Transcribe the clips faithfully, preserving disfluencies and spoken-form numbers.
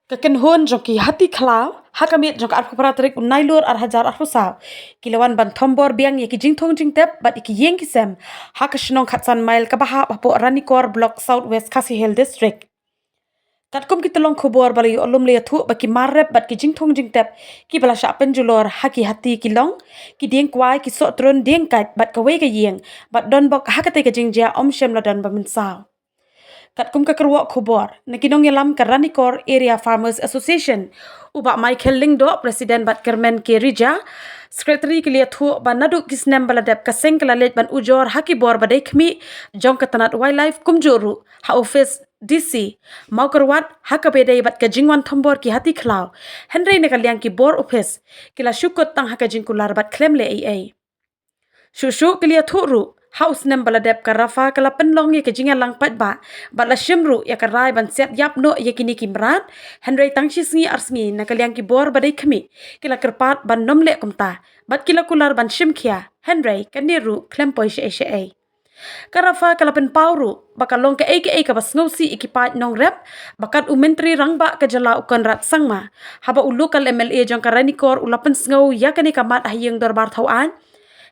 Ka kynhun jong ki hati khlaw ha ka miet jong ka arphew phra tarik u Nailur ar hajar arphew saw ki la wan ban thombor biang ïa ki jingthung jingtep bad ïa ki ïing ki sem ha ka shnong khatsan mail kaba hap hapoh Ranikor, Block South West Khasi Hills District. Katkum ki tyllong khubor ba la ïoh lum la ïathuh ba ki mar rep bad ki jingthung jingtep kiba la shah pynjulor ha ki hati ki long ki dieng kwai, ki sohtrun, dieng kait bad kawei ka ïing, bad donbok ha katei ka jingjia ym shym la don ba mynsaw. Katkum ka kyrwoh khubor na ki nongïalam ka Ranikor Area Farmers Association, u Bah Michael Lyngdoh, President, bad Kyrmen K Rija, Secretary, ki la ïathuh ba naduh ki snem ba la dep ka seng ka la leit ban ujor ha ki bor ba dei khmih jong ka tnat Wildlife kumjuh ruh ha ophis D C Mawkyrwat ha kaba ïadei bad ka jingwan thombor ki hati khlaw, hynrei na ka liang ki bor ophis ki la shu kut tang ha ka jingkular bad khlem leh ei ei. Shuh shuh ki la ïathuh ruh, ha u snem ba la dep ka RAFA ka la pynlong ïa ka jingïalang paidbah bad la shim ruh ïa ka rai ban siat ïap noh ïa kine ki mrad, hynrei tang shi sngi ar sngi na ka liang ki bor ba dei khmih ki la kyrpad ban ym leh kumta bad ki la kular ban shim khia, hynrei kane ruh khlem poi shaei shaei. Ka RAFA ka la pynpaw ruh ba ka long kaei kaei kaba sngewsih ïa ki paid nongrep, ba kat u Myntri Rangbah ka jylla u Conrad Sangma, haba u local M L A jong ka Ranikor u la pynsngew ïa kane ka mat ha ïing dorbar thawaiñ,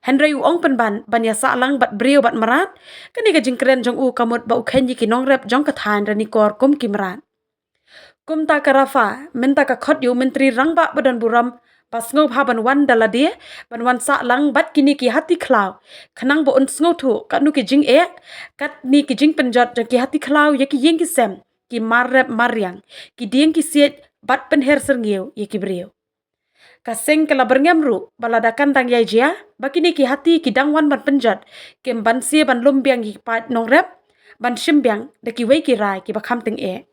hynrei u ong pynban ban ïasah lang bad briew bad mrad. Kane ka jingkren jong u ka mut ba u kheiñ ïa ki nongrep jong ka thaiñ Ranikor kum ki mrad. Kumta ka RAFA mynta ka khot ïa u Myntri Rangbah ba don burom ba sngewbha ban wan da lade ban wan sah lang bad kine ki hati khlaw, khnang ba un sngewthuh katno ki jingeh katne ki jingpynjot jong ki hati khlaw ïa ki ïing ki sem, ki mar rep mar riang, ki dieng ki siej bad pynher syrngiew ïa ki briew. Ka seng ka la byrngem ruh ba lada kan dang ïai jia ba kine ki hati ki dang wan ban pynjot, kim banse ban lum biang ïa ki paid nongrep ban shim biang da kiwei ki rai kiba kham tyngeh.